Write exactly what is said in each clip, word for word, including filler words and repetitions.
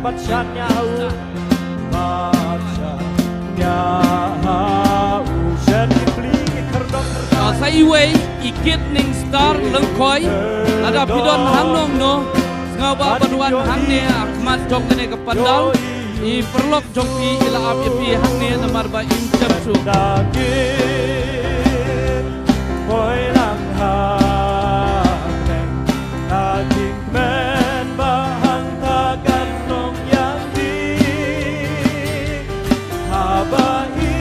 Bad shan ïa ha u. Bad shan ïa ha u. Shen i pli i khyrdop khyrdop. Ah, sa iwei i Kit Ningstar Lyngkhoi. Lada phi don hangno hangno, sngewbha ban wan hangne ha khmat jong kane ka pandal. I paralok jong phi i la ap ïa phi hangne namar ba im shem shuh. Daging poi lang ha kmen, daging kmen ba hangta kan long ïa phi. Haba i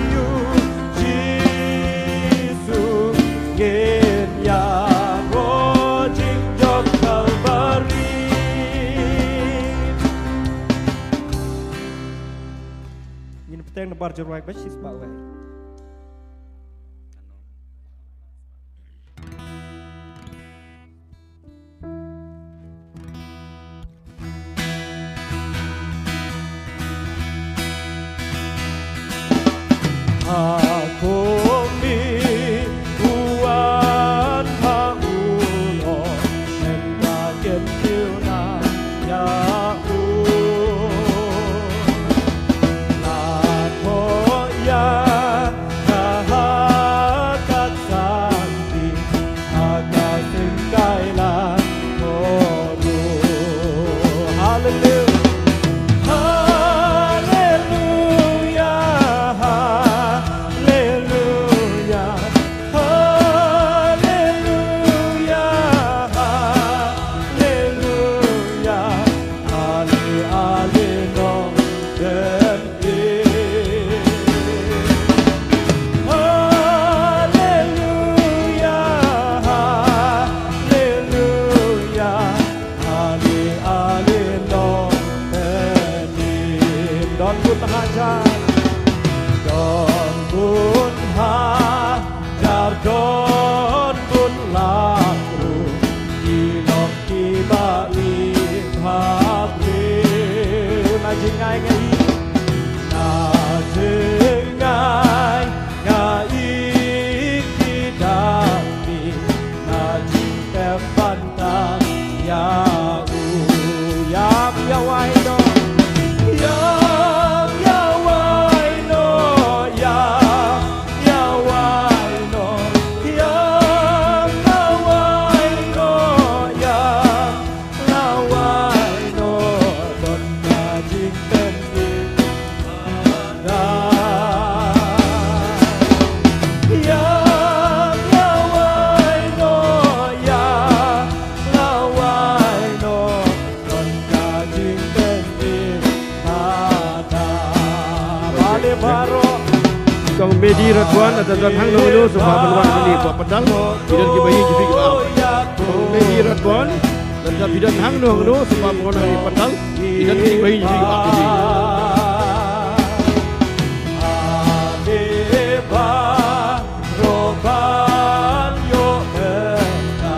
ïoh Jisu ngin ïaroh jingjop Kalbari. Ngin bteng na bar jyrwai ba shispah wei. Ha kum i wan ha u Lord, em ba kem kiew na ïa u. La thoh ïa ka ha ka santi, ha ka singkai la thoh ruh. Hallelujah. Hallelujah. Hallelujah. Hallelujah. Hallelujah. Ale, ale, nongdem Haleluya, haleluya, ale, ale, nongpynim. Don bun hajar, don bun hajar, don bun lak ruh, ki long kiba i bhabriew. Na jingngai nga i, na jingngai nga i, ki dang mih na jingpep bynta ïa u. Ïam ïa wai noh, ïam ïa wai noh, ïam ïa wai noh, ïam ïa wai noh, ïam ïa wai noh, don ka jingpynim hadal. Ïam ïa wai noh, ïam ïa wai noh, don ka jingpynim hadal. Bale baroh. Kong Medi Radwan, lada don hangno hangno sngewbha ban wan hangne hapoh pandal. Ki don kiba ïeit, kiba ap. Kong Medi Radwan, lada phi don hangno hangno sngewbha ban wan hangne hapoh pandal. Ki don kiba ïeit, kiba ap. Ade baroh ban ïoh bynta,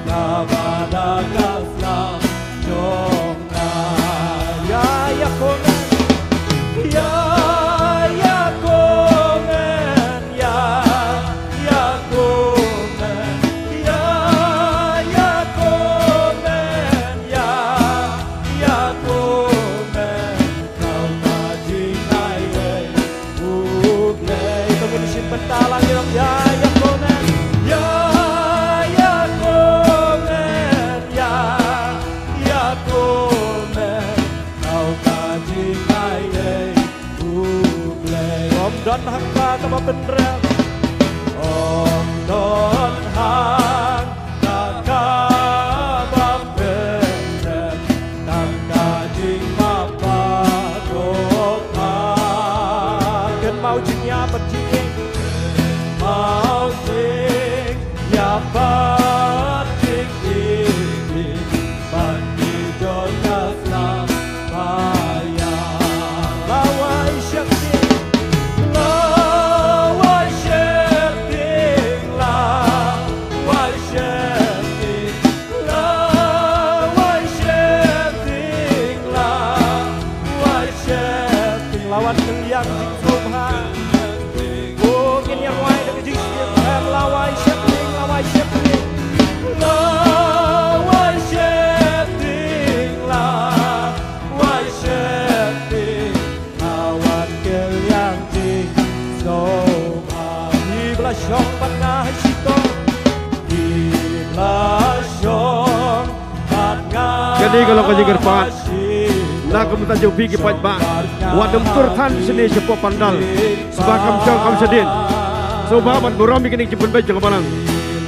kaba da ka sla jong nga. Ïa, ïa, komen. Ïa, ïa, komen. Ïa, ïa, komen. Ïa, ïa, komen. Ïa, ïa, komen. Kaba jingai ei. U Blei, to ngin shim bynta lang ïa, ïa, ïa, komen. Ïa, ïa, komen. Ïa, ïa, komen. Kaba jingai ei u Blei. Ym don hangta kaba pynrem. Ym don hang Tang ka bym pynrem, tang ka jingmap baroh. Kynmaw jingïap bad jingïeit. Kynmaw jingïap bad jingïeit. Bad ki jong ka sla Ïa, la wai sheptieng, la wai sheptieng, la wai sheptieng, la wai sheptieng, la wai sheptieng, la wan kylliang jingsngewbha. O, ngin ïa wai da ka jingsngewbha, la wai sheptieng, la wai sheptieng. Ka long ka jingkyrpad na ka bynta jong phi ki paidbah. Wat nym tur than shane shapoh pandal. Sngewbha kam shong kam shadien. Sngewbha ban burom ïa kine ki pynbeit jong ka balang.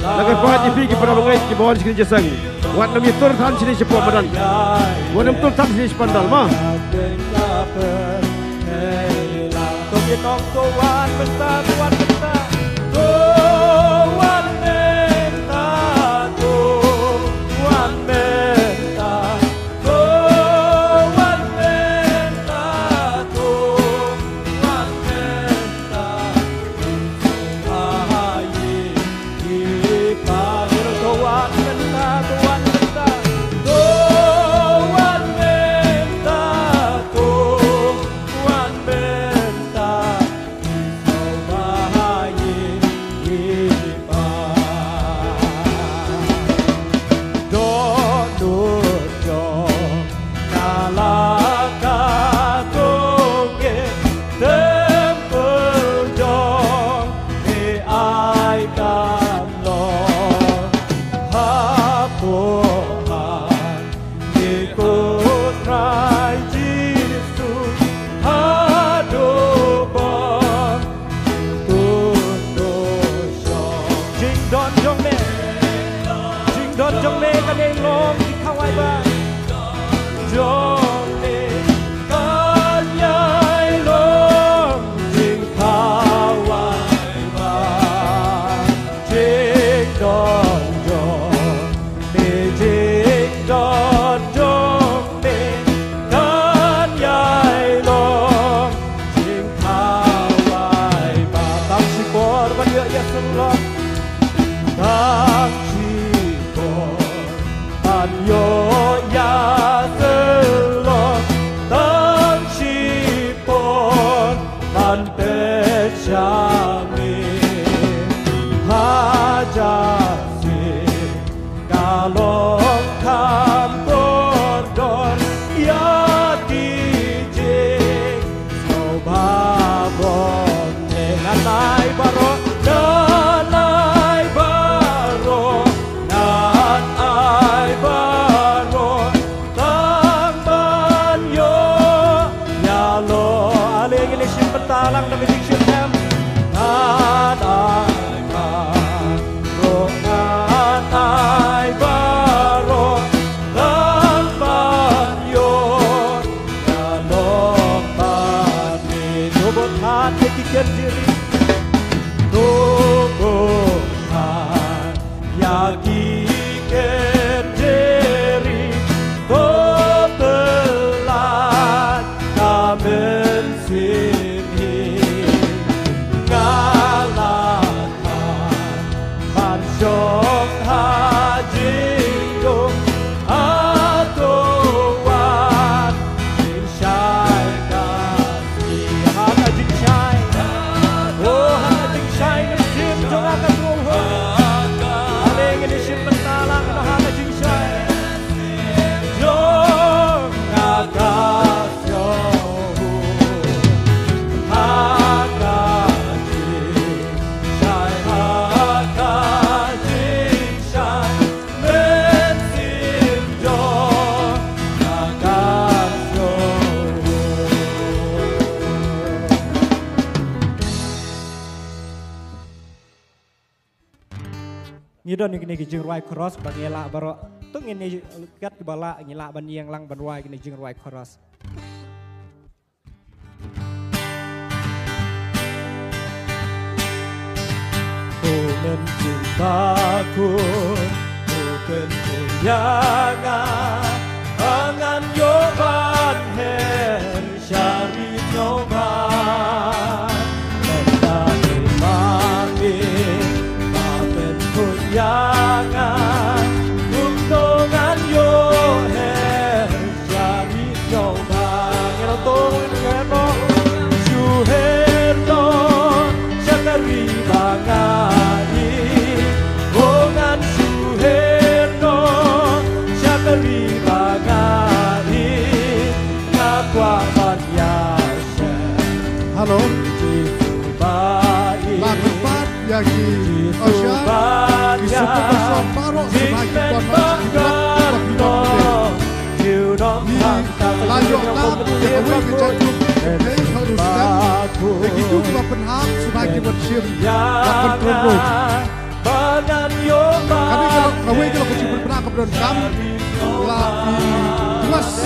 Nga kyrpad ïa phi ki para bangeit kiba wan sha kine ki jingïaseng. Wat nym ïa tur than shane shapoh madan. Wat nym tur than shane sha pandal mo. To ïa nong to wan mynta, to wan mynta. To wan mynta, to wan mynta. To wan mynta, to wan mynta. Ai, i pa, to wan mynta, to wan mynta. To wan mynta, to wan mynta. Ngi ko Trai Jisu haduh ba to to shong. Jingdon jong me, jingdon jong me kan ïai long jingkhawai ban jong me, kan ïai long jingkhawai ban. Jingdon jong me, jingdon jong me, kan ïai long jingkhawai ban. Tang shipor ban ïoh ïa ka long. Tang shipor ban ïoh ïa ka long. Tang shipor ban pyrshang ïa me. Hajan sien ka long kham kordor ïa ki jingsngewbha bor. Ngan ai baroh, ngan ai baroh, ngan ai baroh. Tang ban ïoh ïa long. Ale ngin ïa shim bynta lang da ka jingshim. Ngan ai baroh, ngan ai baroh. Tang ban ïoh ïa long bad me. To bud hat ïa ki kynjri. To bud hat ïa ki kynjri, to pyllait ka mynsiem hi. Nga la khan ban shong ha jingdum, hato wan jingshai ka sngi. Ha ka jingshai, oh, ha ka jingshai mynsiem jong nga ka sngewhun. Ale ngin ïa shim bynta lang ha ka jingshai jong nga ka sngewhun. Ha ka jingshai, ha ka jingshai. Ngi don ïa kine ki jingrwai chorus ba ngi lah baroh. To ngin ïa kat kiba lah ngi lah ban ïeng lang ban rwai kine jingrwai chorus. Ko Mynsiem Bakhuid, ko pynkup ïa nga, ba ngan ïoh ban her sha ri sngewbha. Lada dei ma me ba pynkup ïa nga, kumno ngan ïoh her sha ri sngewbha. Ngan ong to, ngan ong to. Shu her noh sha ka ri ba nga ïeit. Oh, ngan shu her noh sha ka ri ba nga ïeit. Nga kwah ban ïashem. Hello. Jisu ba ïeit. Lah kyrpad ïa ki usher, ki super usher baroh, sngewbha ki don ma ki ba ki don. Tam ïa kawei ka jait group, eh, pharus tam. Ïa kitu kiba pynhap shuwa ki wan shim la control room. Kane ka long kawei ka long ka jingpynbna kaba donkam. La i West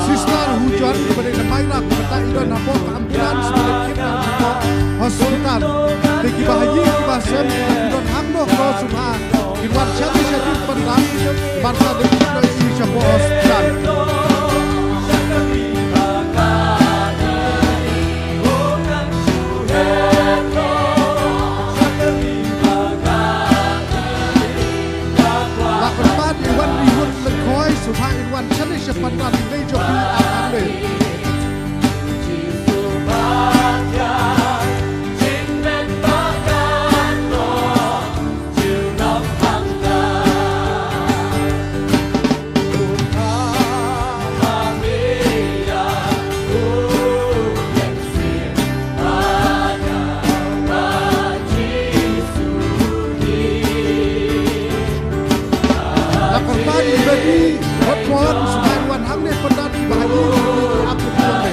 Sister Hujon kaba dei na Mairang, mynta i don hapoh ka ambulance ba la kit hapoh hospital. Te kiba ha ïing kiba ha sem ki don hangno, ko sngewbha kin wan shane sha ïing pynban, marsa dei ki don sha hospital. La kyrpad ïa i Wan Rihun Lyngkhoi, sngewbha in wan shane sha pynban, i mei jong phi Ar Hangne. La kyrpad ïa i Betty Hotmon, sngewbha wan hangne pynban, kiba ha ïing ki ap ki jong me.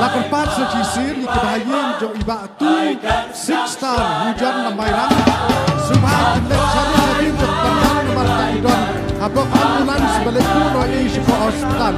La kyrpad sa shisien ïa kiba ha ïing jong i Bah Tu Six Star Hujon na Mairang. Sngewbha kin leit shane sha ïing jong pynban namar ta i don hapoh ambulance ba leit buh noh ïa i sha ka hospital.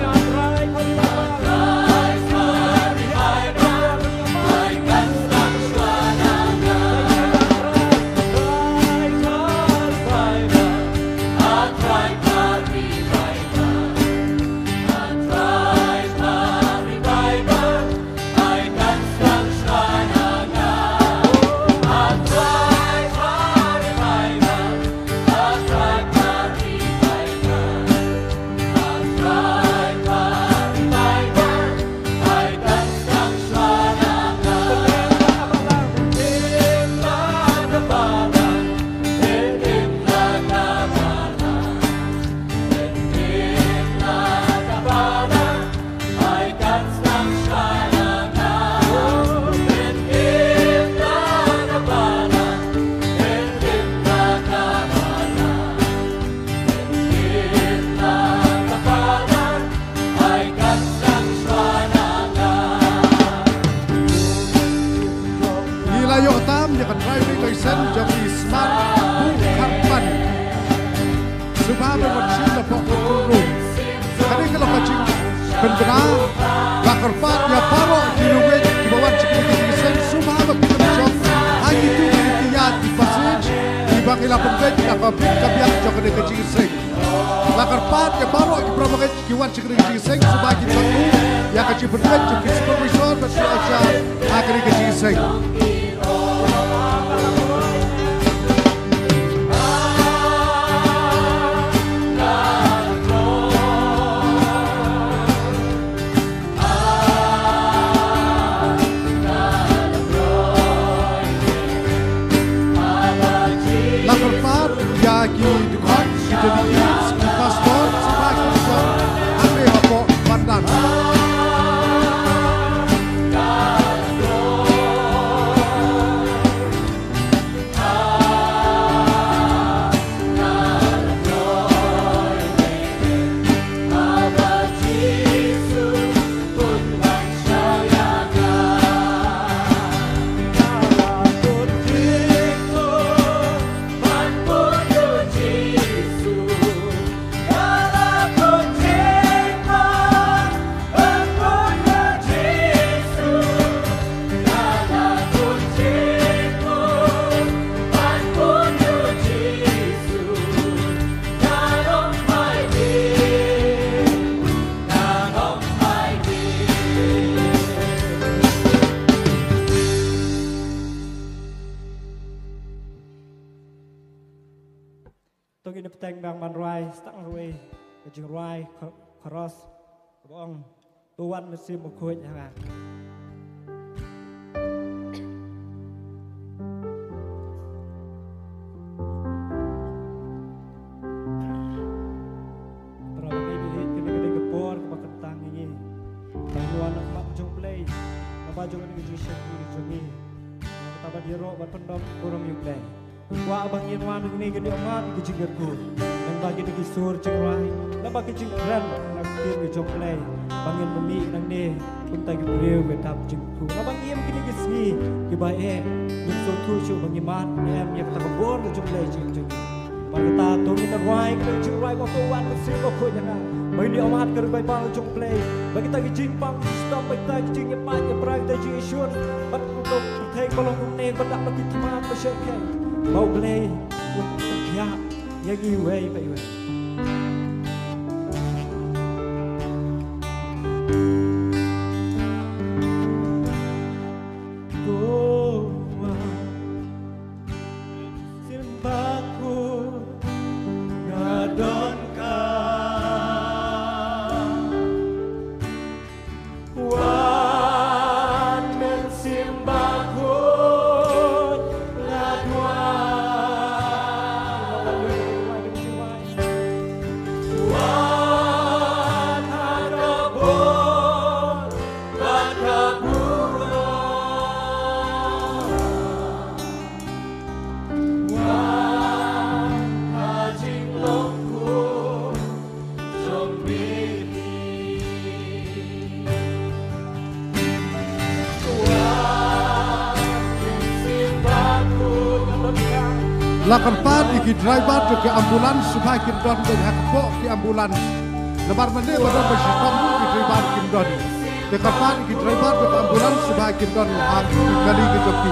Ngi la ïoh tam ïa ka driving license jong i Smart Buh Kharpan. Sngewbha ban wan shim na pok control room. Kane ka long ka jingpynbna. La kyrpad ïa baroh ki nongwei kiba wan sha kane ka jingïaseng, sngewbha ban pynshong ha kito ki ïa ki passage kiba ki la pynbeit na ka bit ka biang jong kane ka jingïaseng. La kyrpad ïa baroh ki para bangeit ki wan sha kane ka jingïaseng, sngewbha kin pynbeit ïa ka jingpynbeit jong ki supervisor bad ki usher ha kane ka jingïaseng. La kyrpad ïa ki dkhot, ki delegates, ki pastor, sngewbha kin shong hangne hapoh pandal. Teng bang ban rwai stang rwai ka jingrwai kho-, khoros. Ka ba ong, To Wan Mynsiem Bakhuid ha nga. Para bangeit, kane ka dei ka por kaba kyntang ïa ngi ban wan ha khmat jong U Blei, naba jong kane ka jingshakri jong ngi. Kata ban ïaroh ban pyndon burom ïa U Blei. Ngi kwah ba ngin wan hangne ngin ïoh mad ïa ka jingkyrkhu. Nangba kine ki sur jingrwai, nangba ki jingkren na ka ktien ka jong U Blei, ba ngin ym mih nangne kumta ki briew ba dap jingkyrkhu. Naba ngi im kine ki sngi kiba eh, ngin sngewthuh shuh ba ngi mad ne em ïa kata ka bor ka jong U Blei jong ngi. Bad kata to ngin rwai ka jingrwai ba To Wan Mynsiem Bakhuid ha nga, ba ngin ïoh mad ka revival jong U Blei. Bad kita ki jingpang shitom, bad kita ki jingïapait ïapra, kita ki jingïasur, bad to pyrthei ba long kumne, bad da bad ki thma ba shyrkhei, ba U Blei un pynkhiah ïa ngi iwei pa iwei. To Wan Mynsiem Bakhuid nga donkam. Wan Mynsiem Bakhuid nga duwai. Wan ha ka bor bad ka burom. Wan ha jinglong khun jong me. Wan Mynsiem Bakhuid. La kyrpad ïa ki driver jong ki ambulance sngewbha kin don beit ha kpoh ki ambulance. Namar mynne ba don ba shitom ruh ki driver kim don. Te kyrpad ïa ki driver jong ki ambulance sngewbha kin don ha ki kali ki jong ki.